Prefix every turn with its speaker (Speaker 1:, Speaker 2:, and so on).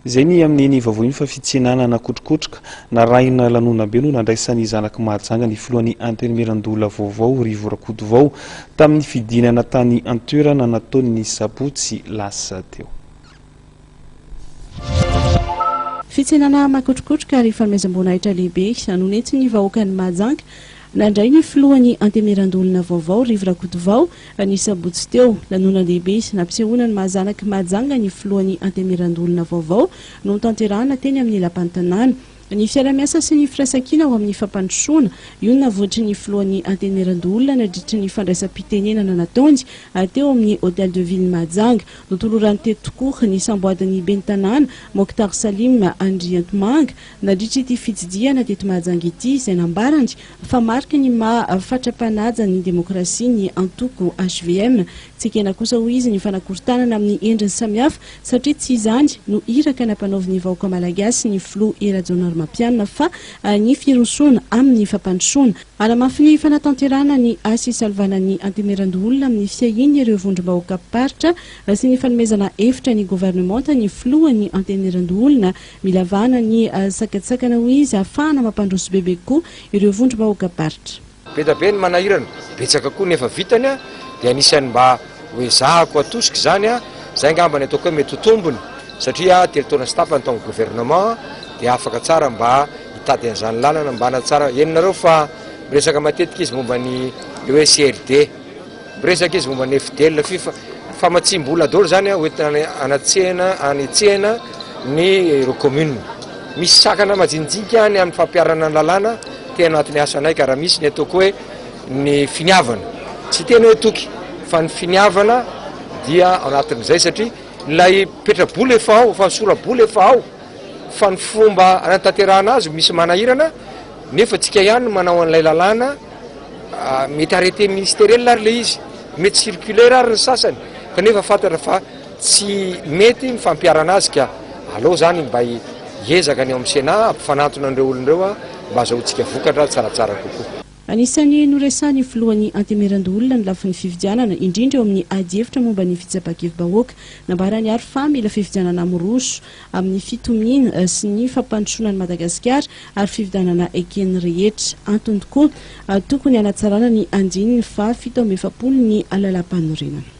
Speaker 1: Izay ny amin'iny vaovao iny fa fitsenana nakotrokotroka narahina lanonam-be no nandraisan'ny zanak'i Mahajanga ny filohan'ny Antenimierandoholona vaovao Rivo Rakotovao tamin'ny fidinana tany an-toerana nataony ny sabotsy lasa teo.
Speaker 2: Fitsenana makotrokotroka ary fanomezam-boninahitra lehibe no nentin'ny vahoakan'i Mahajanga nandray ny filohan'ny Antenimierandoholona vaovao Rivo Rakotovao ny sabotsy teo. Lanonan-dehibe nampisehoana ny maha zanak'i Mahajanga ny filohan'ny Antenimierandoholona vaovao no notanterahana teny amin'ny lapan'ny tanàna. Ny fiaraha-miasa sy ny firaisankina ho amin'ny fampandrosoana, io no navoitry ny filohan'ny Antenimierandoholona nandritry ny fandraisam-pitenenana nataony teo amin'ny Hotel de Ville Mahajanga. Notolorany teto tokoa ny samboadin'ny ben'ny tanàna, Mokhtar Salim Andriantomanga, nandritra ity fitsidihana teto Mahajanga ity, izay nambarany fa mariky ny maha fatra-panaja ny demokrasia ny antoko hvm. Tsy ekena kosa hoy izy ny fanakorontanana amin'ny endriny samihafa satria tsy izany no iraka nampanaovin'ny vahoaka malagasy ny filoha Hery Rajaonarimampianina fa ny firosoana amin'ny fampandrosoana. Hanamafy ny fanatanterahana ny asa isalovanan'ny Antemierandoholona amin'ny fiahiany ireo vondrom-bahoakam-paritra sy ny fanomezana hevitra ny governemanta ny filohan'ny Antenimierandoholona. Mila vahana ny sakantsakana hoy izy ahafahana mampandroso bebe kokoa ireo vondrom-bahoakam-paritra.
Speaker 3: Be da be ny manahirana, betsaka koa ny efa vitany a, dia anisan'ny mba ho ezahako atosika izany a, izay angamba ny ataoko hoe mety ho tombony satria 3 taona sy tapany tao amin'ny gouvernement dia afaka tsara mba hitady an'izany lalana mba hanatsara, henonareo fa miresaka matetika izy momba ny le hoe CRD, miresaka izy momba ny FDL, fifa, famatsiam-bola daholo izany ho entina hanatsehana, hanetsehana ny ireo commune. Misy sakana majinijinika any amin'ny fampiharana ny lalàna tena anatin'ny asanay ka raha misy ny ataoko hoe ny finiavana, tsy tena hoe toky fa ny finiavana dia ao anatin'izay satria ilay petra-bola efa ao, efa ny sora-bola efa ao fa ny fomba hanatanterahana azy misy manahirana nefa tsika ihany no manao an'ilay lalàna, mety arrêté ministériel ary ilay izy, mety circulaire ary ny sasany kanefa fantatra fa Tsy mety ny fampiharana azy ka aleo zany mba hiezaka ny ao amin'ny Sénat hampifanantona an'ireo olona ireo mba azahoantsika vokatra tsaratsara kokoa.
Speaker 2: Anisan'ny noresahan'ny filohan'ny Antemierandoholona ny lafiny fifidianana, indrindra eo amin'ny adihevitra momba ny fitsapan-kevi-bahoaka. Nambarany ary fa mila fifidianana miroso amin'ny fitomiana sy ny fampandrosoana an'i Madagasikara ary fifidianana eken'ny rehetra. Antony tokoa tokony hanatsarana ny andininy faha 47 ny lalàmpanorenana.